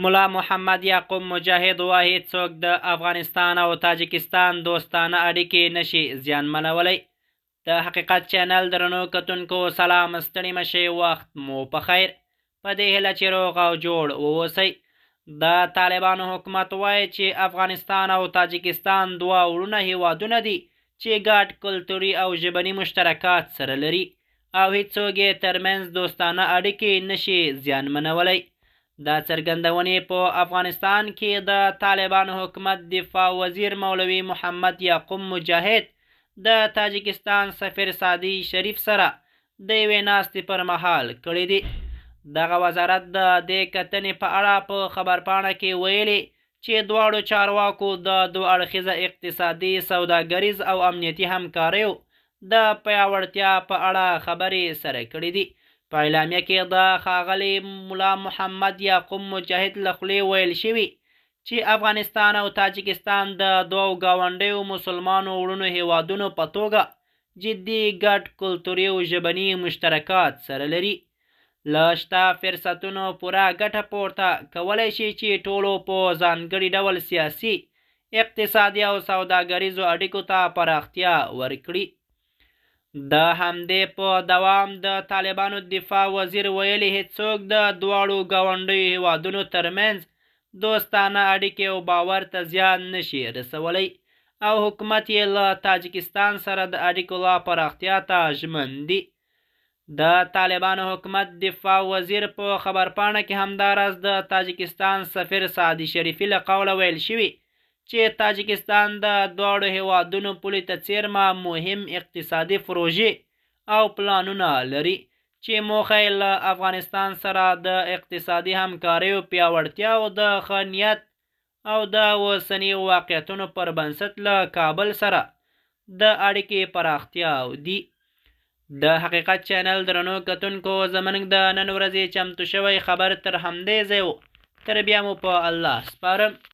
ملا محمد یعقوب مجاهد وايي، څوک د افغانستان او تاجکستان دوستانه اړیکې نه شي زیانمنولی. د حقیقت چینل درنو کتونکو سلام، ستړي مه شئ، وخت مو په خیر، په دې هیله چې روغ او جوړ واوسئ. د طالبانو حکومت وايي چې افغانستان او تاجکستان دوه وروڼه هیوادونه دي چې ګډ کلتوري او ژبني مشترکات سره لري او هیڅوک یې ترمنځ دوستانه اړیکې نشي زیانمنولی. دا څرګندونې په افغانستان کې د طالبانو حکومت دفاع وزیر مولوي محمد یعقوب مجاهد د تاجکستان سفیر سعدي شریف سره د یوې ناستې پر مهال کړې دي. دغه وزارت د دې کتنې په اړه په خبرپاڼه کې ویلي چې دواړو چارواکو د دوه اړخیزه اقتصادي، سوداګریز او امنیتي همکاریو د پیاوړتیا په اړه خبرې سره کړې دي. په اعلامیه کې د ښاغلي ملا محمد یعقوب مجاهد له خولې ویل شوي چې افغانستان او تاجکستان د دوو ګاونډیو مسلمانو وړونو هیوادونو په توګه جدي ګډ کلتوري او ژبني مشترکات سره لري. له شته فرصتونو پوره ګټه پورته کولی شي چې ټولو په ځانګړي ډول سیاسي، اقتصادي او سوداګریزو اړیکو ته پراختیا ورکړي. د همدې په دوام د طالبانو دفاع وزیر ویلي، هیڅوک د دواړو ګاونډیو هیوادونو ترمنځ دوستانه اړیکې او باور ته زیان نشي رسولی او حکومت یې له تاجکستان سره د اړیکو لا پراختیا ته ژمن دي. د طالبانو حکومت دفاع وزیر په خبرپاڼه کې همداراز د تاجکستان سفیر سعدي شریفي له قوله ویل شوي چې تاجکستان د دواړو هیوادونو پولې ته څېرمه مهم اقتصادي پروژې او پلانونه لري چې موخه یې له افغانستان سره د اقتصادي همکاریو پیاوړتیا او د ښه نیت او د اوسنیو واقعیتونو پر بنسټ له کابل سره د اړیکې پراختیا دي. د حقیقت چینل درنو کتونکو، زمونږ د نن ورځې چمتو شوی خبر تر همدې ځای و. تر بیا مو په الله سپارم.